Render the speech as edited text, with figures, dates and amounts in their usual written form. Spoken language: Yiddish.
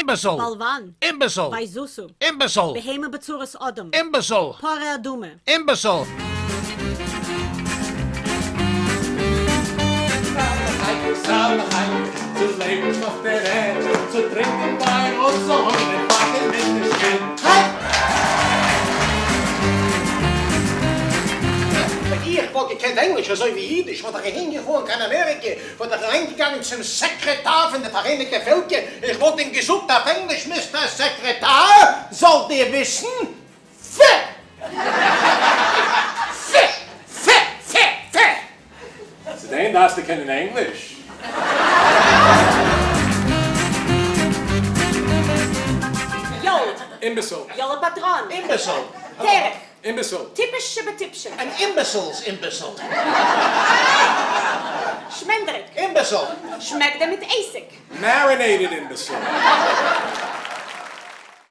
Imbecile! באלוואן. Imbecile! ויזתא. Imbecile! בהמה בצורת אדם. Imbecile! פרה אדומה. Imbecile! צו לעבן אויף דער ערד, צו טרינקען וויין און צו האבן פאקן מיט די שכן. ווען איך וואלט געקענט ענגליש אזוי ווי אידיש וואלט איך אהין געפארן קיין אמעריקע, וואלט איך אריינגעגאנגען צום סעקרעטאר פון די פאראייניגטע פעלקער, איך וואלט אים געזאגט אויף ענגליש, Mister סעקרעטאר, זאלט איר וויסן, פע! פע! פע! פע! פע! צו דעם דארפסטו קענען ענגליש. יאלד. Imbecile. יאלא פאטראן. Imbecile. תרח. Imbecile. טיפש שבטיפשים. An imbecile's imbecile. שמענדריק. Imbecile. שמעק דעם מיט עסיג. Marinated imbecile.